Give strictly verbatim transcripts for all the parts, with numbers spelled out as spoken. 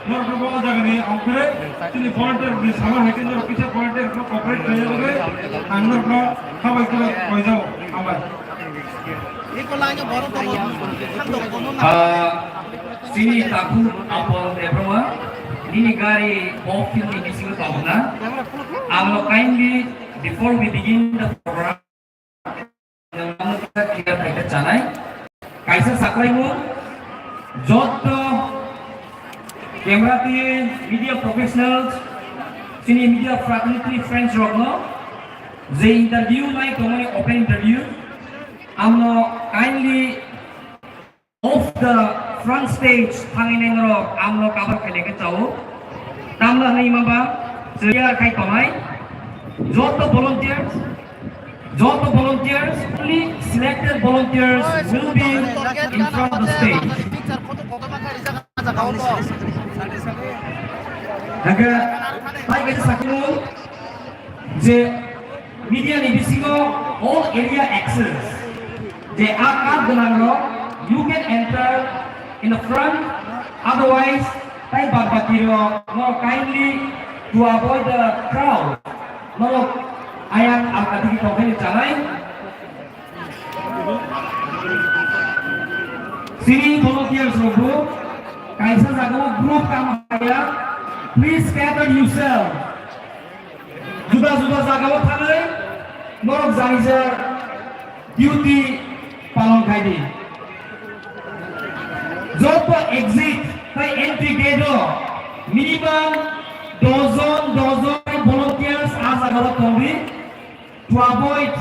Norok bo jagani ongkre, chini volunteer ni sama hai khe norok kisa volunteer no cooperate khlai jagwi, ang norok no hambai khe koi jago, hambai. Ah, chini takhuk Apol Debbarma, nini gari bo field ni bisingo tongna. Ang no kindly, before we begin the program, Kaisa saklaimung, joto camera twi media professionals, chini media fraternity friends rokno, je interview nai tongmani open interview, amno kindly off the front stage thangwi nai norok amno cover khailai khe chao. Tamla hwnwi maba, chwya khai tongnai, joto volunteers, Joto volunteers, only selected volunteers will be in front of the stage. Hingke, tai kaisa sakno je media ni bisingo all area access. Je a card gwnang rok, you can enter in the front, otherwise, tai bad baki rok no kindly to avoid the crowd. Norok ayang alkati ki tongthai chanai. Sini volunteers rok bo kaisa jaga o group kam haya. Please scatter yourself. Juda juda jaga o thangwi norok jani jar duty palon khai di. Joto exit tai entry gate o minimum dojon dojon volunteers a jaga o tongdi to avoid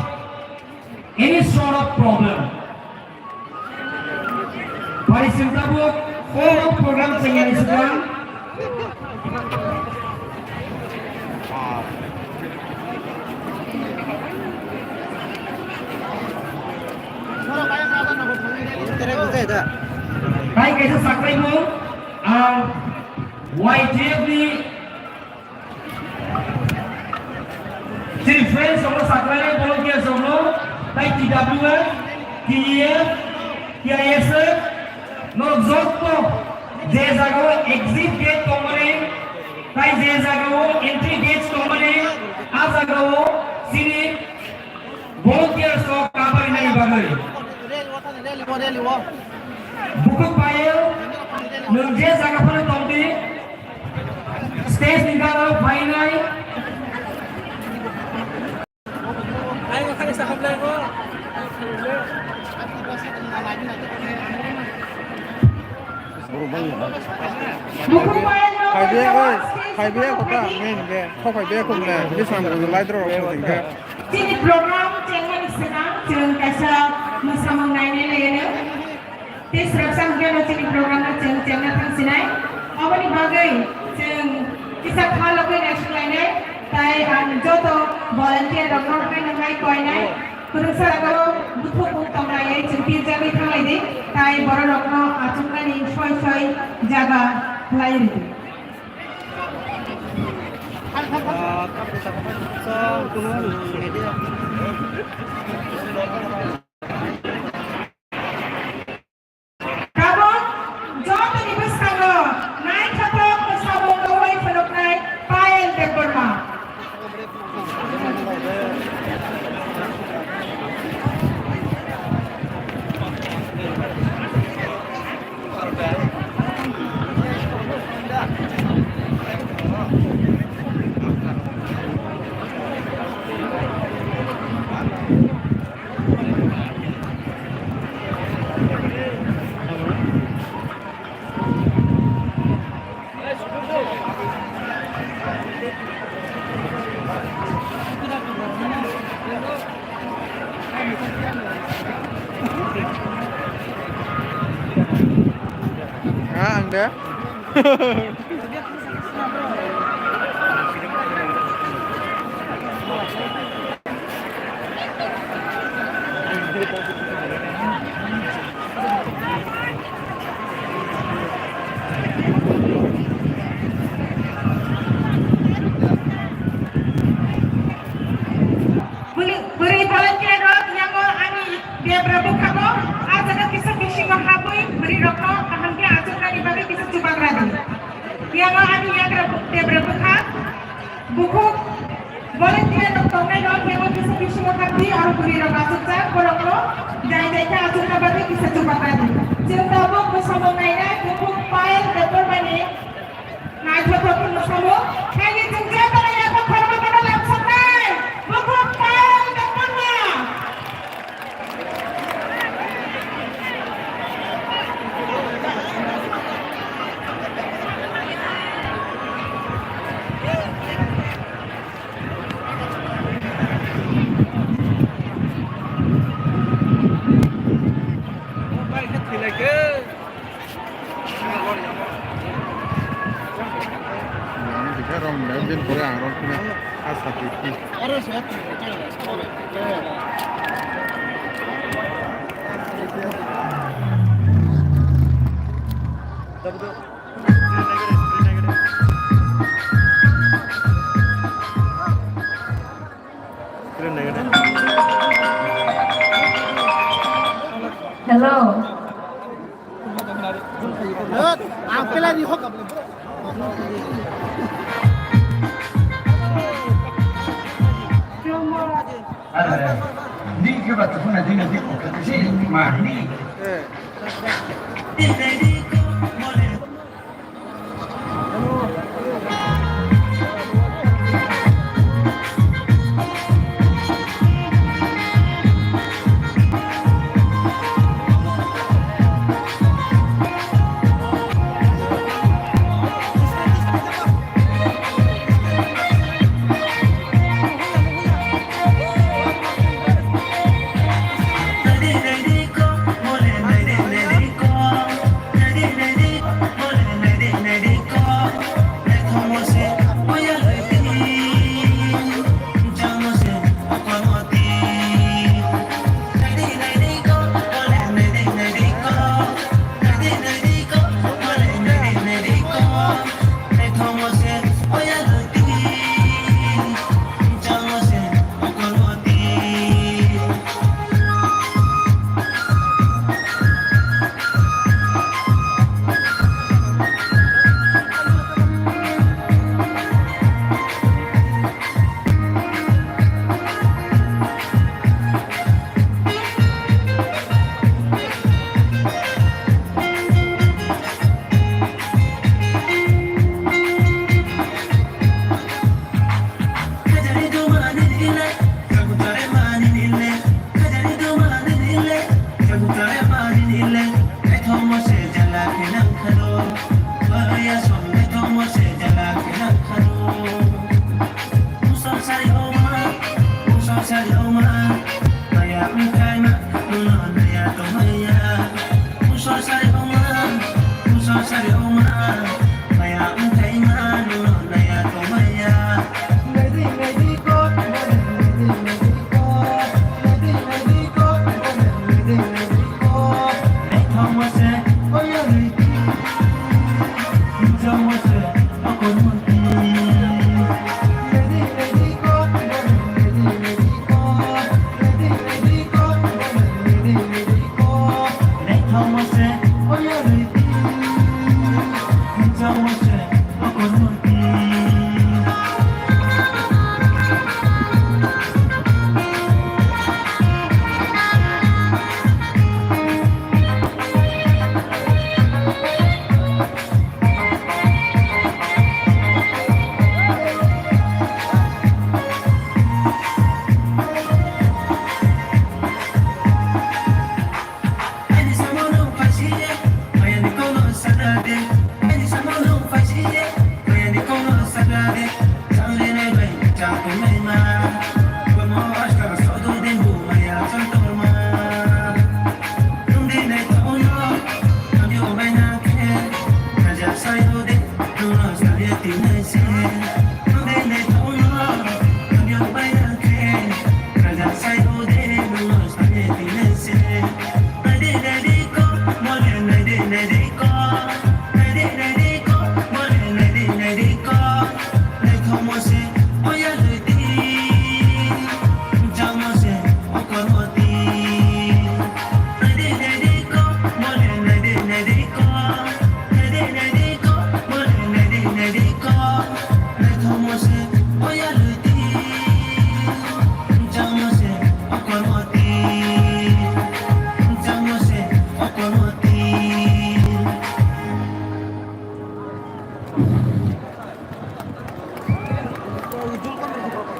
any sort of problem. Pari sinta bo form of program chengani sikang. Tai kaisa saklaimung ang Y T F ni chini friends rokno saklainai volunteers rokno tai T W F, T E F, T I S F, norok jotto je jagao exit gate tongmani, tai je jagao entry gate tongmani, a jagao chini volunteers rok kabai nai bagwi. Bukhuk Payel, nwng je jaga phano tongdi, stage ni gana phainai. Bukhuk Payel no Phaibiya oi, phaibiya kota, main be, kho phaibiya khum le, bisam lai dro rok thing khe. Chini program chengmani swkang chwng kaisa mwsamung nainai laino. Tei swrapsa hwnkhe no chini program no chwng chengna thang sinai. Aboni bagwi chwng kisa kha logwi naisuk lainai. Tai ang joto volunteer rokno phai nwngnai koinai. Kwrwngsa rokno buthuk buk tong laiwi chwng pirjagwi thang lai di. Tai borok rokno achuknani soi soi jaga khlai rw di. Tabuk jotoni bwskango naithothok samung tongwi phunuknai Payel Debbarma. Ah, ang de. Bwrwi, bwrwi volunteer rok yango ani debra bwkhago, ah jaga kisa bisingo habwi bwrwi rokno kaham khe achuknani bagwi kisa chubagra di. Yang ani yagra debra bwkha, bukhuk volunteer rok tongnai rok, yang kisa bisingo thangdi, aro bwrwi rok achukjak, borok rok jai jai khe achukna bagwi kisa chubagradi. Chwng tabuk bwsamung nainai bukhuk Payal Debbarmani naithothok khe bwsamung, khaini chwng je tara yathok khorokma kono lamsoknai bukhuk Payal Debbarma. Yang kita rong dan din pore ang rong kena asa titi. Hello.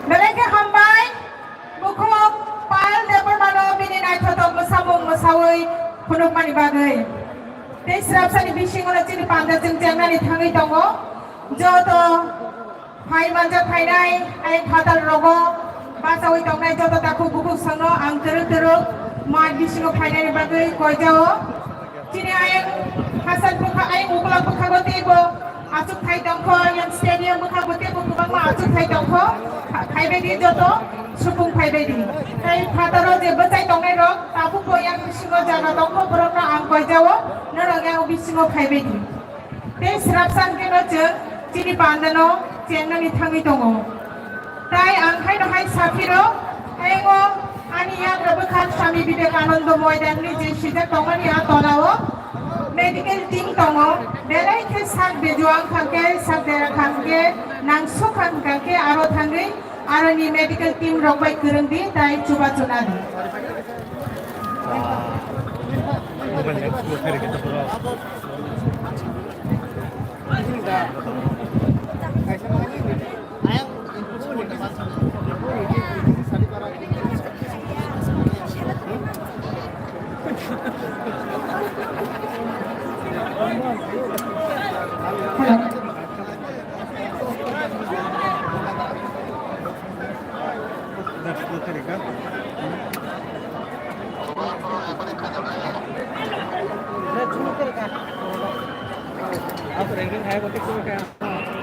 Belai khe hambai, bukhuk Payal Debbarmano bini naithothok mwsamung mwsawi phunukmani bagwi. Tei swrapsani bisingo chini panda chwng chengnani thangwi tongo. Joto phai manjak phainai ayang phatar rogo bachawi tongnai joto takhuk bukhuk songno ang twrwk twrwk mat bisingo phainani bagwi koijao. Chini ayang hasan bwkha, ayang ukulok bwkhago teibo achukthai tongkho, yang stadium bwkhago teibo kwbangma achukthai tongkho. Pha-, phaibaidi joto supung phaibaidi. Tei phataro je bwchai tongnai rok tabukbo yang bisingo jaga tongkho, borokno ang koijao, norok yang bisingo phaibaidi. Tei swrapsa hwnkhe no chwng chini pandano chengnani thangwi tongo. Tai ang haino hai saphiro, haino ani yagra bwkha Swami Vivekananda Moidanni je sijak tongmani a tolao medical team tongo, belai khe sak bejuang kha khe, sak dera kha khe, nangsuk kha khe aro thangwi aroni medical team rok bai kwrwng di tai chubachu na di.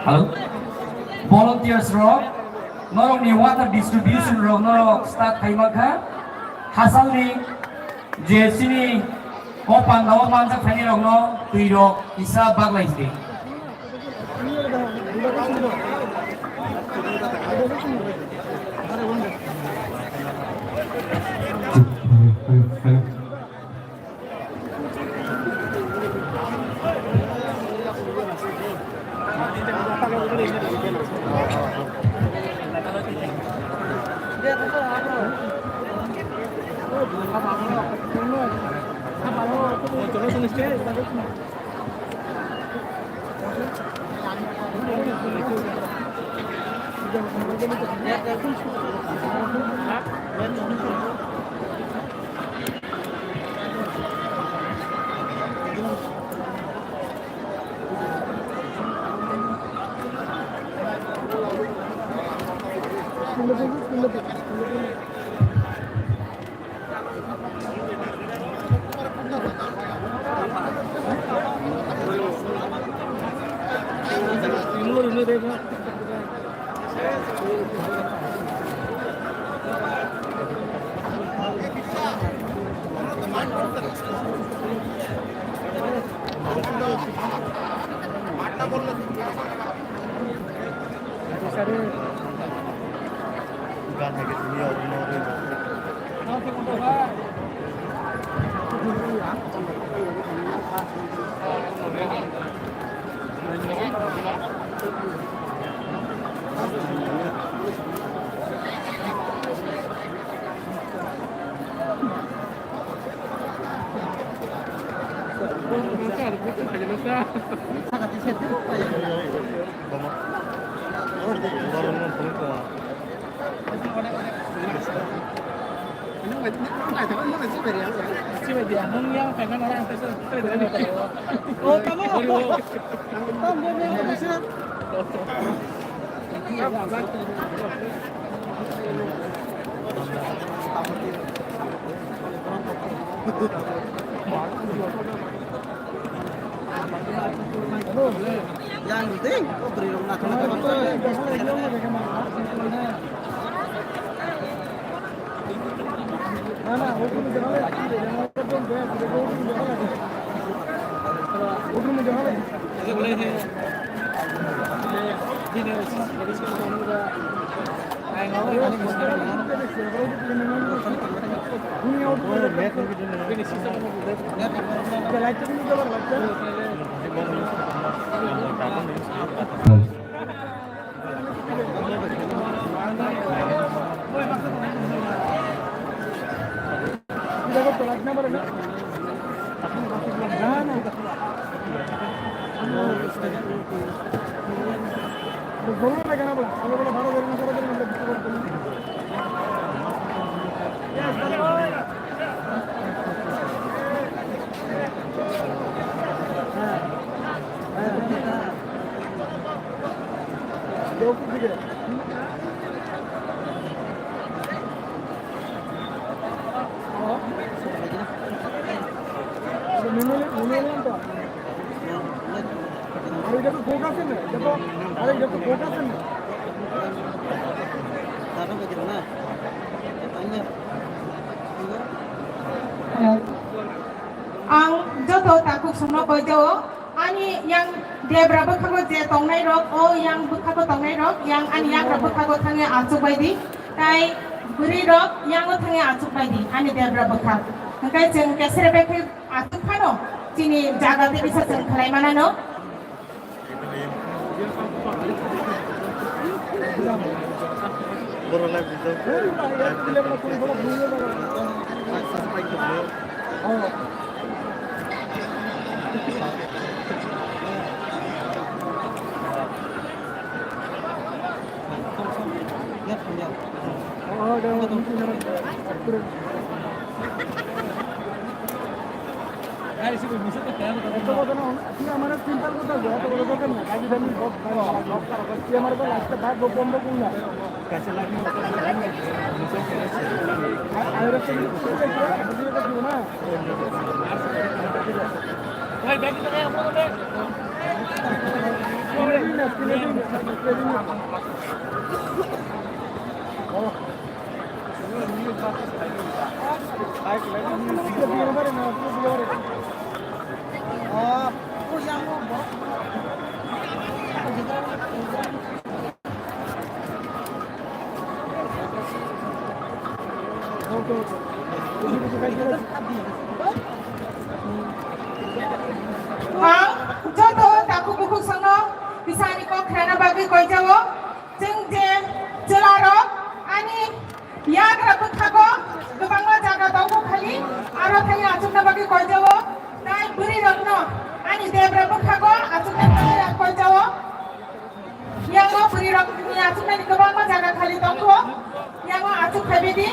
Hello. Volunteers rok, norokni water distribution rok norok start khai mankha. Hasalni je chini o pandao manjak phaini rokno twi rok kisa baglai di. আরে এটা তো ভোট আছে না, এটা তো, আরে এটা তো ভোট আছে না। Hello. Ang joto takhuk songno koijao, ani yang debra bwkhago je tongnai rok, o yang bwkhago tongnai rok, yang ani yagra bwkhago thangwi achuk bai di, tai bwrwi rok yango thangwi achuk bai di, ani debra bwkhak. Hwnkhe chwng kesere bai khe achuk phano chini jaga tei bisa chwng khlai manano. Ang joto takhuk bukhuk songno bisani kok khrana bagwi koijao. Chwng je chwlarok ani yagra bwkhago kwbangma jaga tongo khali, aro thangwi achukna bagwi koijao. Tai bwrwirokno ani debra bwkhago achukna bagwi koijao. Yango bwrwirokni achuknani kwbangma jaga khali tongkho. Yango achuk phaibaidi.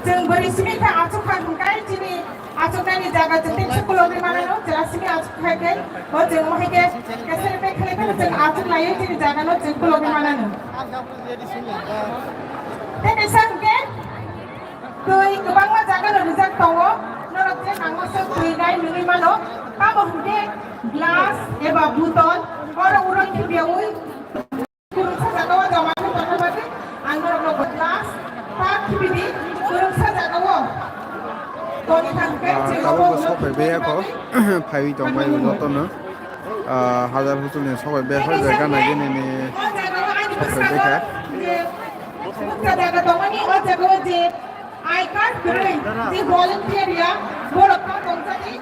Chwng bwrwi simi kha achuk kha hwnkhe chini achuknani jaga chwng tei sukul logwi manano, chwla simi achuk khai khe, bo chwng mohai khe kesere bek khlai phano chwng achuk laiwi chini jaga no chwng kulogwi manano. Tei kaisa hwnkhe twi kwbangma jaga no rijak tongo, norok je nangma se twi rai nungwi mano, tamo hwnkhe glass eba button, oro uro khibiyaui. Kwrwngsa jagao joma khe tongna bagwi ang norokno bo glass tak khibi di, kwrwngsa jagao toni thang khe Ah, je tabuk obo bo ulo sok bai khibina beyakho. Bagwi phaiwi tong bai jotono. Ah, Hajar Huchulni sok bai beyakho, je gana gini ni sok bai bekha. Bukcha jaga tongmani o jagao je I card kwrwi, je volunteer ya, borok kha tongsa di.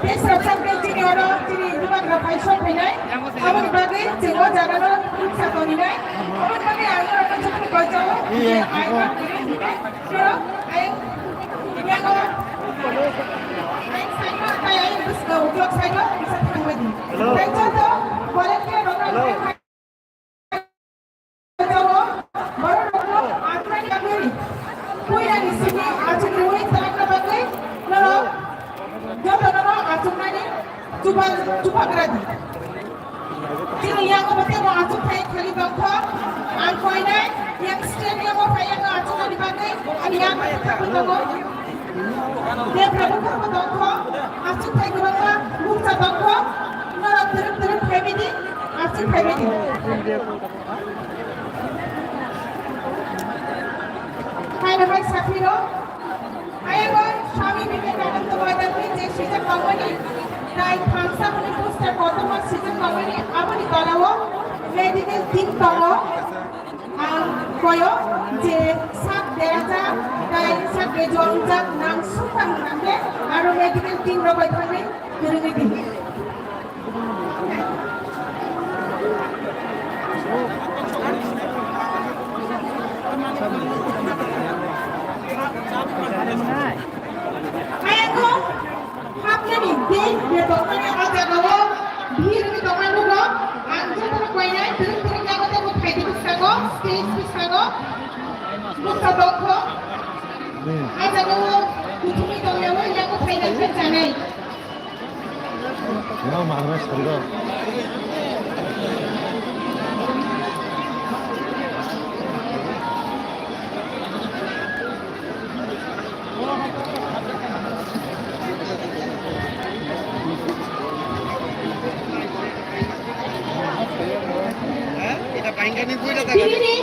Tei srok srok khe chini oro chini bubagra phai sok phainai. Aboni bagwi chwng o jaga no ruksa toninai. Aboni bagwi ang norok no jotono koijago. Iye, je I card kwrwi hwnkhe norok ayang yango ayang side o tai ayang bwskango uklok side o kisa thangbai di. Hello. Tai joto volunteer rok no Hello. Borokno achuknani bagwi, puilani simi achukriwi talakna bagwi norok jotono achuknani chuba-, chubagra di. Chini yango bo teibo achukthai khali tongkho, ang koinai yang stadium o phai yango achuknani bagwi, ani yango thangwi tongo. Debra bwkhakbo tongkho, achukthai kwbangma bukcha tongkho, norok twrwk twrwk phaimidi, achuk phaimidi. Haino hai saphiro, ayangno Swami Vivekananda Moidanni je swijak tongmani, tai thansa hwnwi poster kotorma swijak tongmani, aboni tolao medical team tongo. Ang koyo je sak derajak, tai sak bejo wngjak nang sukha hwnkhe, aro medical team rok bai thangwi kwrwngwi di. Ayangno hapnani tei betokmani o jagao B Tongkho. Hmm. A jaga o kuthumui tongya o yago phaina khe chanai. Yang mana sandal? Tini ni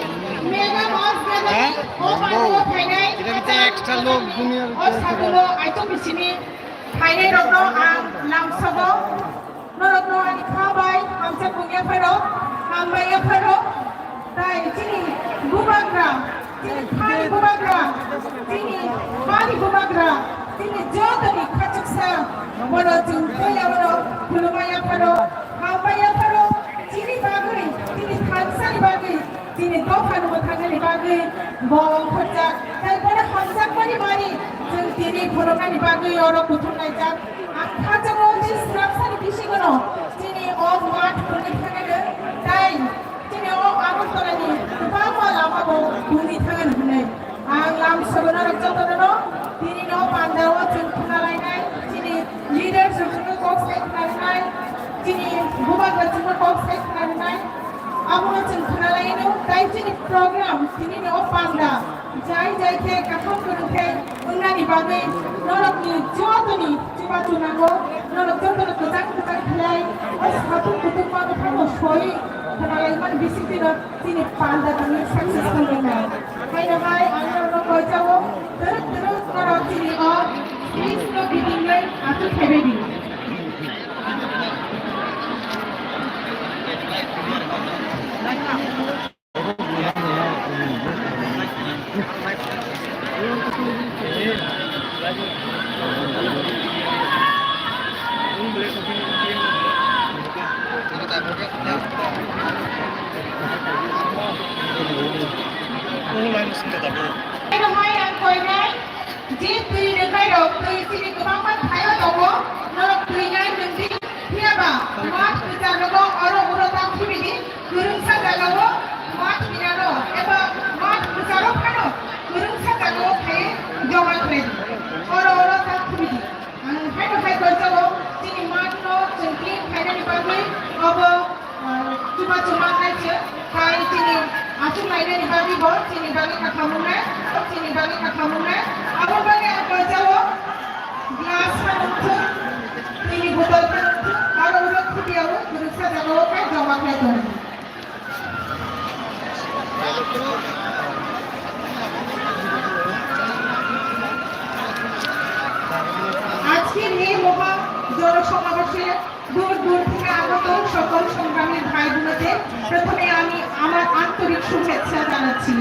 mega mass gathering o phainai. O sakulo aichuk bisini phainai rokno ang lamsogo. Norokno ani kha bai hamjak wngya phano, hambai ya phano. Tai chini bubagra, chini khani bubagra, chini bani bubagra, chini jotoni khachuksa, bono chwng tei abono khulumaya phano, hambai ya phano, chini bagwi, chini thansani bagwi, chini dopha nungwi thangnani bagwi bo ongkhorjak, tai bono hamjakmani mani chwng tini phunuknani bagwi oro kuthum laijak. Ang khachago tei srapsani bisingono chini o math phunukwi thangano, tai chini o Agartalani kwbangma lama bo phunukwi thangano hwnwi. Ang lamsogo norok jotono no tini no panda o chwng khna lainai, chini leaders rokno kok sai khna rwnai, chini bubagra rokno kok sai khna rwnai. Abono chwng khna laino, tai chini program tini no panda. Jai jai khe kaham kwrwng khe wngnani bagwi norokni jotoni chubachu nango, norok jotono kwchang kwchang khlai o satung kutung ma bwphano soi khna laimani bisingtwi no chini panda tini successful wngnai. Haino hai ang norokno koijago, twrwk twrwk norok chini o stage no bitinglai achuk phaibai di. Eno hai ang koinai. Je twi rwknairok, twi chini kwbangma thaio tongo, norok twi nai nwng di, phiya ba math kwchar rogo oro uro ta khibidi, kwrwngsa jagao math hinano, eba math kwcharo phano kwrwngsa jagao phaiwi joma khlai di, oro oro ta khibidi. Ang haino hai koijago, chini math no chwng clean khainani bagwi obo Ah, chubachu mangnai se, tai chini achuk lainani bagwi bo chini bagwi kha khamungnai, chini bagwi kha khamungnai. Abo bagwi ang koijago glass phano wngthung, tini botol phano wngthung, aro uro khutiyago kwrwngsa jagao khe joma khlai tongo. আজকের এই মহা জনসমাবেশে দূর দূর থেকে আগত সকল সংগ্রামী ভাই বোনেদের প্রথমে আমি আমার আন্তরিক শুভেচ্ছা জানাচ্ছি।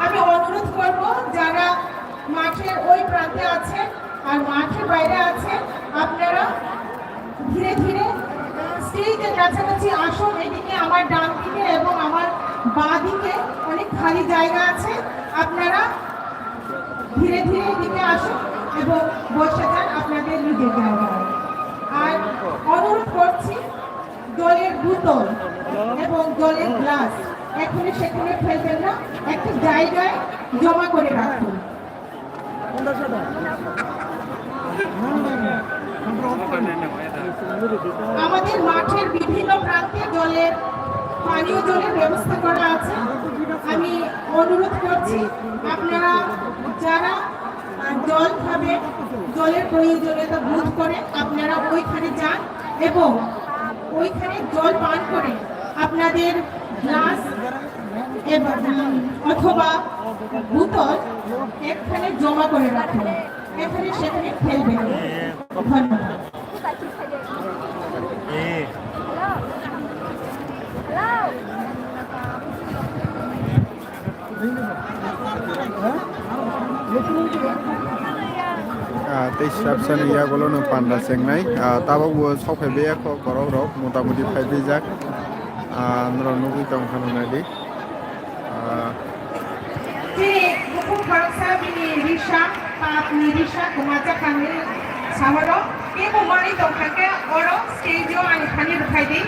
আমি অনুরোধ করব, যারা মাঠের ওই প্রান্তে আছেন আর মাঠের বাইরে আছেন, আপনারা ধীরে ধীরে স্টেজের কাছাকাছি আসুন। এদিকে আমার ডান দিকে এবং আমার বাঁ দিকে অনেক খালি জায়গা আছে, আপনারা ধীরে ধীরে এদিকে আসুন এবং বসে যান আপনাদের নিজের জায়গায়। আর অনুরোধ করছি, জলের বোতল এবং জলের গ্লাস এখানে সেখানে ফেলবেন না, একটা জায়গায় জমা করে রাখুন। আমাদের মাঠের বিভিন্ন প্রান্তে জলের, পানীয় জলের ব্যবস্থা করা আছে। আমি অনুরোধ করছি, আপনারা যারা, আহ, জল খাবেন, জলের প্রয়োজনীয়তা বোধ করে আপনারা ওইখানে যান এবং ওইখানে জল পান করে আপনাদের গ্লাস এবং, উম, অথবা বোতল এখানে জমা করে রাখুন, এখানে সেখানে ফেলবেন না। ধন্যবাদ। Ah, tei srapsani yagulo no panda chengnai. Ah, tabok bo sok phai baiya kho borok rok, mota moti phai bijak. Ah, norok nugwi tong kha nung nai di. Ah. Chini bukhuk khoroksa bini risa, papni risa kwmajak kangni sahoro. Kebo manwi tong kha khe oro stage o ani thani rwkhai di.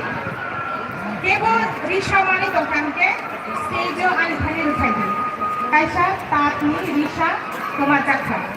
Kebo risa manwi tong kha khe stage o ani thani rwkhai di. Kaisa tatni risa kwmajakha.